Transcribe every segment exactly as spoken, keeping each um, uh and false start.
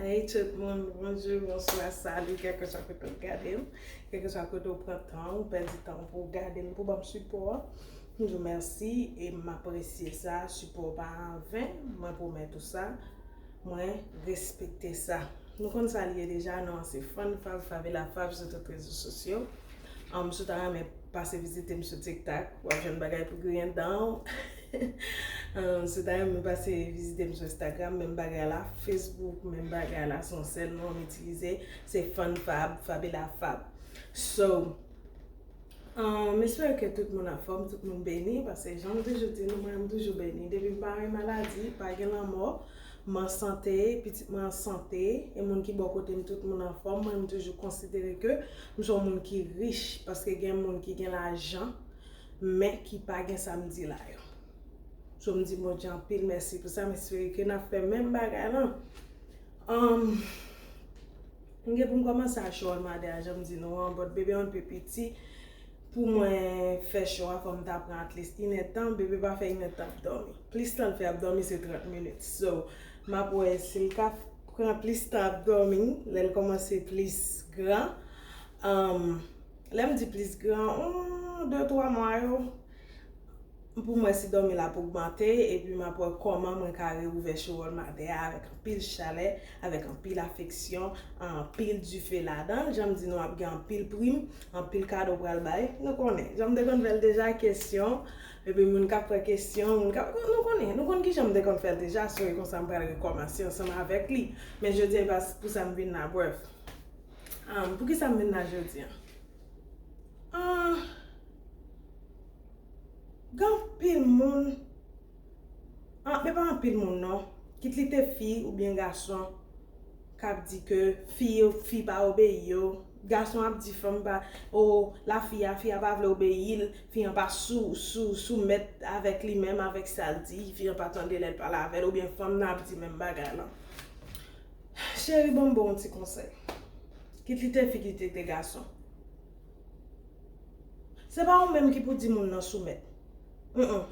Hey tout moun, bonjou, bonswa, sali, kèlkeswa kote w gade m, kèlkeswa kote w pran tan w, pèdi tan w pou w gade m, pou ban m sipò a. M di w mèsi e m apresye sa, sipò w pa anven, mwen pwomèt ou sa, mwen respekte sa. Nou konn sa l ye deja, non, se Fann Fav, Favela Fav sou tout rezo sosyo. Um, si w ta renmen pase vizite m sou TikTok, w ap jwenn bagay pou griyen dan w. Um, si w ta renmen pase vizite m sou Instagram, menm bagay la, Facebook, menm bagay la, se yon sèl non m itilize, se Fann Fab, Fabela Fab. So, um, m espere ke tout moun anfòm, tout moun beni, paske jan m toujou di nou, mwen, m toujou beni. Depi m pa gen maladi, pa gen lanmò, m an sante, pitit mwen an sante, e moun ki bò kote m, tout moun anfòm, mwen, m toujou konsidere ke m se yon moun ki rich, paske gen moun ki gen lajan, men ki pa gen sa m di la yo. So, m di Bondye anpil mèsi pou sa, m espere ke n ap fè menm bagay lan. Um, m gen pou m kòmanse a show All My Day a, jan m di nou an, but bebe yon pe piti. Pou mwen fè show a, fò m ta pran at least inèdtan, bebe pa fè inèdtan ap dòmi. Plis tan l fè ap dòmi, se trant minit. So, m ap wè si l ka pran plis tan ap dòmi, lè l kòmanse plis gran. Um, lè m di plis gran, on, de, twa mwa yo, pou mwen si dòmi l ap ogmante, epi m ap wè kòman mwen ka reouvè show All My Day a avèk anpil chalè, avèk anpil afeksyon, anpil dife ladan l. Jan m di nou, ap gen anpil prim, anpil kado pral bay. Nou konnen, jan m te konn fè l deja, kesyon, epi moun k ap fè kesyon, moun k ap, nou konnen, nou konn kijan m te konn fè l deja, so e konsa m pral rekòmanse ansanm avèk li. Men jodi a, e pa pou sa m vin la, brèf. Um, poukisa m vin la jodi a? Ah, gen anpil moun, ah, men pa anpil moun non, kit li te fi oubyen gason, k ap di ke fi yo, fi pa obeyi yo. Gason ap di fanm pa, o, lafi a, fi a pa vle obeyi l, fi an pa sou, sou, soumèt avèk li menm, avèk sa l di, fi an pa tande lè l pale avè l, oubyen fanm nan ap di menm bagay lan. Cheri, ban m ba w yon ti konsèy. Kit li te fi, kit li te gason. Se pa ou menm ki pou di moun nan soumèt. Mm-mm.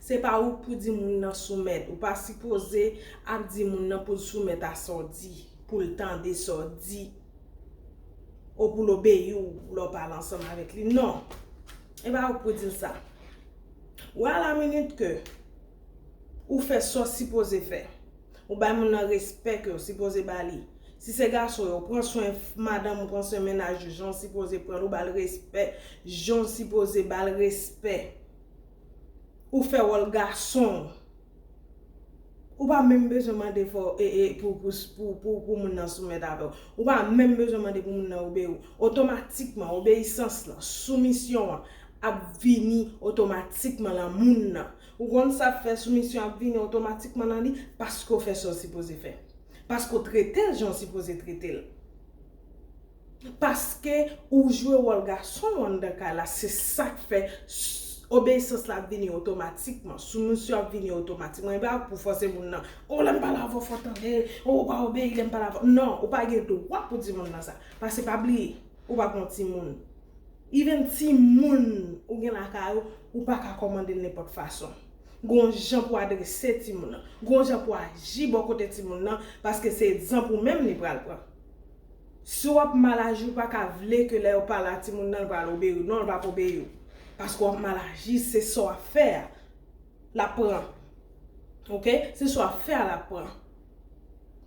Se pa ou k pou di moun nan soumèt. Ou pa sipoze ap di moun nan pou l soumèt a sa w di, pou l tande sa w di, ou pou l obeyi w lè w pale ansanm avèk li. Non. E pa ou k pou di l sa. Ou a la minit ke ou fè sa w sipoze fè. Ou bay moun nan respè ke w sipoze ba li. Si se gason, ou pran swen f-, madanm ou, pran swen mennaj ou jan w sipoze pran l, ou ba l respè jan w sipoze ba l respè. Ou fè wòl gason w. Ou pa menm bezwen mande fò, e, e, pou, pou, pou, pou, pou moun nan soumèt avè w. Ou pa menm bezwen mande pou moun nan obeyi w. Otomatikman, obeyisans lan, soumisyon an ap vini otomatikman lan moun nan. Ou konn sa k fè soumisyon ap vini otomatikman nan li? Paske w fè sa w sipoze fè. Paske w trete l jan w sipoze trete l. Paske ou jwe wòl gason w anndan kay la, se sa k fè s-, obeyisans la ap vini otomatikman, soumisyon ap vini otomatikman. E pa pou fòse moun nan, o, lè m pale avè w, fò w tande, o, ou pa obeyi lè m pale avè w. Non, ou pa gen dwa pou di moun nan sa. Paske pa bliye, ou pa p yon timoun. Even timoun ou gen lakay ou, ou pa ka kòmande l nenpòt fason. Gon jan pou adrese timoun nan. Gon jan pou aji bò kote timoun nan, paske se egzanp ou menm li pral pran. Si w ap mal aji, ou pa ka vle ke lè w pale a timoun nan, l pral obeyi w. Non, l p ap obeyi w. Paske w ap mal aji, se sa w ap fè a l ap pran. Oke? Se sa w ap fè a l ap pran.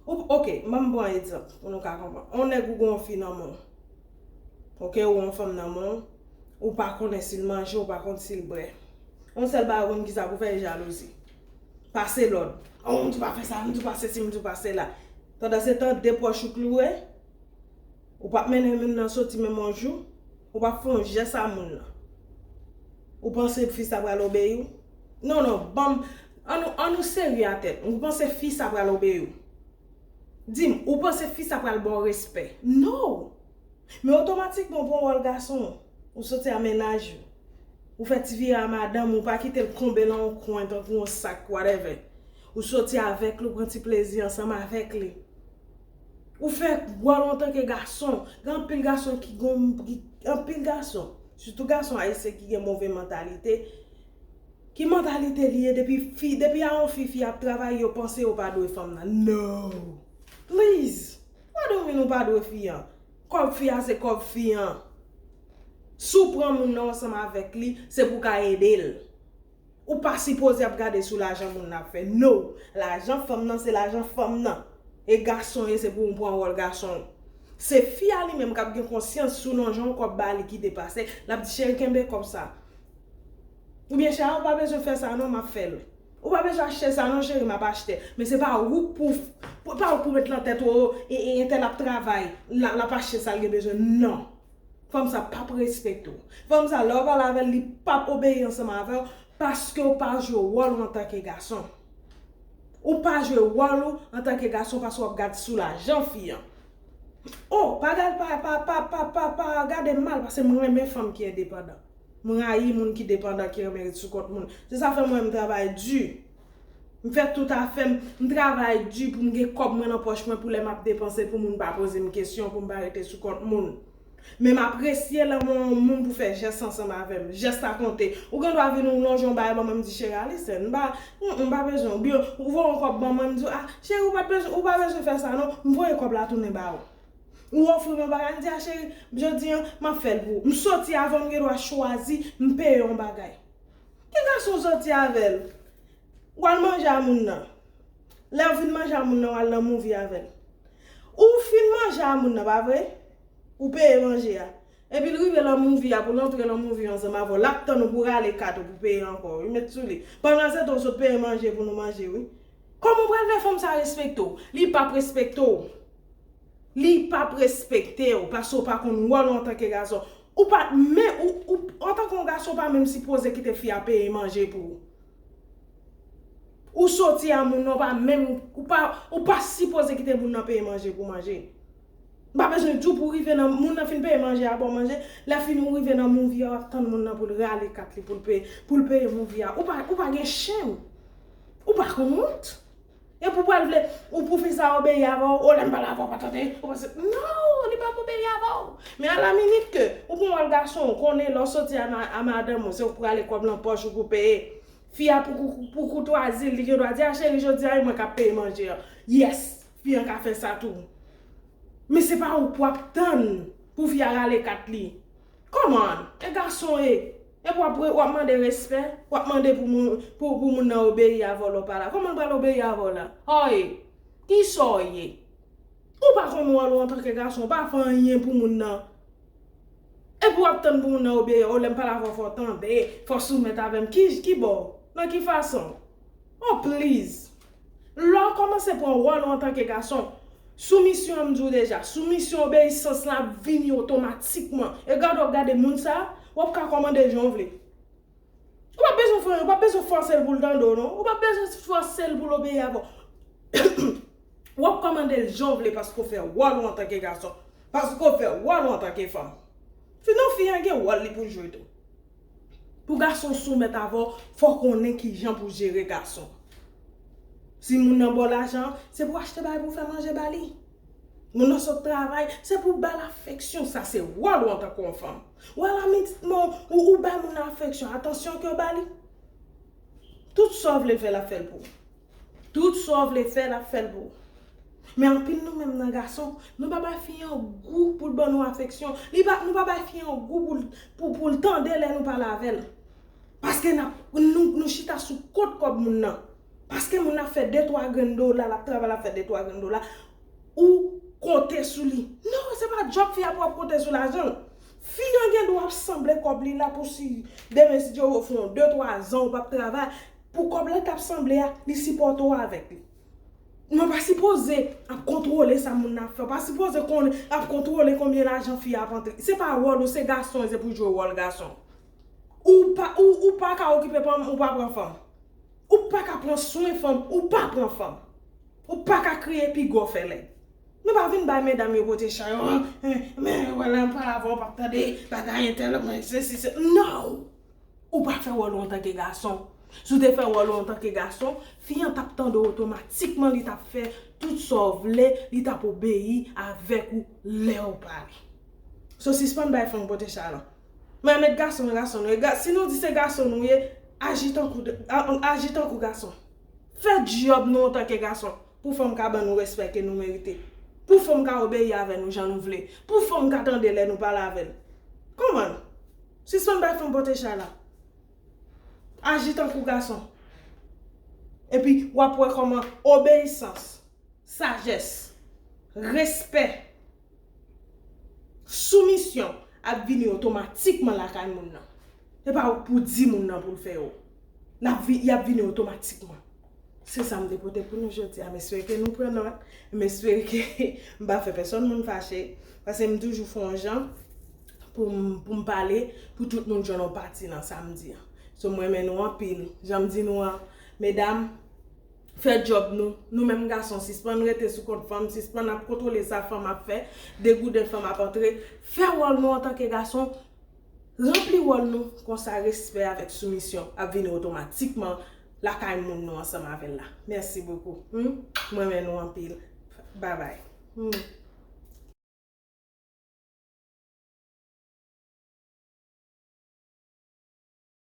Ou, oke, ban m pran egzanp pou nou ka konprann. On nèg ou gen yon fi nan men w. Oke, ou yon fanm nan men w, ou pa konnen si l manje, ou pa konn si l bwè. Yon sèl bagay ou konn ki sa pou fè, e jalouzi. Pase lòd. O, m di w pa fè sa, m di w pa sesi, m di w pa sela. Pandansetan, de pwòch ou k li ye, ou p ap mennen moun nan soti menm yon jou, ou p ap fè yon jès a moun nan. Ou panse fi sa pral obeyi w? Non, non, ban m, ann nou, ann nou serye a tèt. Ou panse fi sa pral obeyi w? Di m, ou panse fi sa pral ba w respè? No! Men otomatikman, ou pran wòl gason, ou soti a mennaj ou. Ou fè ti vire a madanm ou, pa kite l konbe lan yon kwen tankou yon sak, whatever. Ou soti avèk li, ou pran ti plezi ansanm avèk li. Ou fè wòl antanke gason. Gen anpil gason ki gon, ki, anpil gason, sitou gason ayisyen ki gen move mantalite, Ki mantalite li ye depi fi, depi a yon fi, fi ap travay, yo panse yo pa dwe fanm nan? No! Please! What do you mean ou pa dwe fi an? Kòb fi a se kòb fi an. Si w pran moun nan ansanm avèk li, se pou w ka ede l. Ou pa sipoze ap gade sou lajan moun nan ap fè. No! Lajan fanm nan se lajan fanm nan. E gason ye, se pou w pran wòl gason w. Se fi a li menm k ap gen konsyans sou nan jan w kòb ba li ki depase, l ap di, cheri, kenbe kòb sa. Oubyen, cheri, ou pa bezwen fè sa non, m ap fè l. Ou pa bezwen achte sa non, cheri, m ap achte. Men se pa ou k pou, pou, pa ou k pou met nan tèt ou, e, e, entèl ap travay, l, l ap achte sa l gen bezwen. Non. Fanm sa p ap respekte w. Fanm sa, lè w pale avè l, li p ap obeyi ansanm avè w, paske w pa jwe wòl ou antanke gason. Ou pa jwe wòl ou antanke gason paske w ap gad sou lajan fi an. Oh, pa gad, pa, pa, pa, pa, pa, pa gade m mal, paske m renmen fanm ki endepandan. M rayi moun ki depandan, ki renmen ret sou kont moun. Se sa fè mwen, m travay di. M fè tout afè m, m travay di pou m gen kòb mwen nan pòch mwen, pou lè m ap depanse, pou moun pa poze m kesyon, pou m pa rete sou kont moun. Men m apresye lè m wè yon moun pou fè jès ansanm avè m. Jès la konte. Ou gen dwa vin ou lonje yon bagay ban mwen, m di, cheri, Alison, m pa, mm, m pa bezwen. Oubyen ou voye yon kòb ban mwen, m di, ah, cheri, ou pa t bezwen, ou pa bezwen fè sa non. M voye kòb la tounen ba ou. Ou ofri m yon bagay, m di, ah, cheri, jodi an, m ap fè l pou ou. M soti avè w, m gen dwa chwazi, m peye yon bagay. Ki gason w soti avè l? W al manje a moun nan. Lè w fin manje a moun nan, w al nan movie avè l. Ou fin manje a moun nan, pa vre? Ou peye manje a. Epi l rive nan movie a, pou l antre nan movie ansanm avè w, l ap tann ou pou rale kat ou pou peye ankò, wi, met sou li. Pandan se tan, w sot peye manje pou nou manje, wi. Kòman w pral fè fanm sa respekte w? Li p ap respekte w. Li p ap respekte w, paske w pa konn wòl ou antanke gason. Ou pa, men, ou, ou, antanke yon gason, ou pa menm sipoze kite fi a peye manje pou ou. Ou soti a moun nan, ou pa menm, ou pa, ou pa sipoze kite moun nan peye manje pou manje. M pa bezwen di w pou rive nan, moun nan fin peye manje a, ba w manje, lè fini ou rive nan movie a, w ap tann moun nan pou l rale kat li, pou l peye, pou l peye movie a. Ou pa, ou pa gen chenm. Ou pa gen wont. Epi w pral vle, ou pou fi sa obeyi avè w, o lè m pale avè w pa tande, ou panse, no, li p ap obeyi avè w. Men a la minit ke ou pran wòl gason, ou konnen lè w soti a ma-, a madanm ou, se ou k prale kòb lan pòch ou pou peye. Fi a pou, pou, pou koutwazi l, li gen dwa di, a cheri, jodi a e mwen k ap peye manje an. Yes, fi an ka fè sa tou. Men se pa ou pou ap tann pou fi a rale kat li. Kòman? E gason e. Epi w ap, w ap mande respè, w ap mande pou moun, pou, pou moun nan obeyi avè w lè w pa la. Kòman l pral obeyi avè w la? Hòy! Kisa w ye? Ou pa konn wòl ou antanke gason, ou pa fè anyen pou moun nan. Epi w ap tann pou moun nan obeyi, o lè m pale avè w fò w tande, fò w soumèt avè m. Ki, ki bò? Nan ki fason? Oh, please! Lè w kòmanse pran wòl ou antanke gason, soumisyon an, m di w deja, soumisyon, obeyisans lan ap vini otomatikman. E gade w ap gade moun sa, w ap ka kòmande l jan w vle. Ou pa bezwen fè, ou pa bezwen fòse l pou l tande w, non. Ou pa bezwen fòse l pou l obeyi avè w. W ap kòmande l jan w vle paske w fè wòl ou antanke gason. Paske w fè wòl ou antanke fanm. Sinon, fi an gen wòl li pou l jwe tou. Pou gason soumèt avè w, fò w konnen kijan pou jere gason. Si moun nan ba w lajan, se pou w achte bagay pou w fè manje ba li. Moun nan sot travay, se pou w ba l afeksyon, sa se wòl ou antanke yon fanm. Ou a la minit, ou, ou bay moun nan afeksyon, atansyon ke w ba li. Tout sa w vle l fè, l ap fè l pou ou. Tout sa w vle fè, l ap fè l pou ou. Men anpil nou menm nan gason, nou pa bay fi an gou pou l ban nou afeksyon. Li pa, nou pa bay fi an gou pou l, pou, pou l tande lè nou pale avè l. Paske n ap, nou, nou chita sou kont kòb moun nan. Paske moun nan ap fè de twa grenn dola, l ap travay, l ap fè de twa grenn dola. Ou konte sou li. Non, se pa djòb fi a pou w ap konte sou lajan l. Fi an gen dwa ap sanble kòb li la pou si demen si Dye vle fè yon de twa zan ou p ap travay. Pou kòb la t ap sanble a, li sipòte w avèk li. Men w pa sipoze ap kontwole sa moun nan ap fè. W pa sipoze konnen, ap kontwole konbyen lajan fi a ap antre. Se pa wòl ou, se gason, se pou jwe wòl gason. Ou pa, ou, ou pa ka okipe fanm, ou pa pran fanm. Ou pa ka pran swen fanm, ou pa pran fanm. Ou pa ka kriye pi gwo fè lèd. Nou pa vin bay medam yo pote chay, oh, eh, men, wè lè m pale avè w, w p ap tande, bagay entèl, mwen, sesi, se, no! Ou pa fè wòl ou antanke gason. Si w te fè wòl ou antanke gason, fi an t ap tande w otomatikman, li t ap fè tout sa w vle, li t ap obeyi avèk ou lè w pale. So, sispann bay fanm pote chay lan. Men met gason, gason nou ye. Ga-, si nou di se gason nou ye, Aji tankou, aji tankou gason. Fè djòb nou antanke gason pou fanm ka ban nou respè ke nou merite. Pou fanm ka obeyi avè nou jan nou vle. Pou fanm ka tande lè nou pale avè l. Kòman? Sispann bay fanm pote chay la. Aji tankou gason. Epi w ap wè kòman obeyisans, sajès, respè, soumisyon ap vini otomatikman lakay moun nan. Se pa ou pou di moun nan pou l fè yo. L ap vi, y ap vini otomatikman. Se sa m te pote pou nou jodi a. M espere ke nou pran nòt. M espere ke m pa fè pèsonn moun fache. Paske m toujou fè yon jan pou m, pou m pale, pou tout moun jwenn yon pati nan sa m di an. So, m renmen nou anpil. Jan m di nou an, medam, fè djòb nou. Nou menm gason, sispann rete sou kont fanm, sispann ap kontwole sa fanm ap fè, degouden fanm ap antre. Fè wòl nou antanke gason, ranpli wòl nou, konsa respè avèk soumisyon ap vini otomatikman lakay moun nou ansanm avè l la. Mèsi bokou. Hmm? M renmen nou anpil. Babay. Hmm.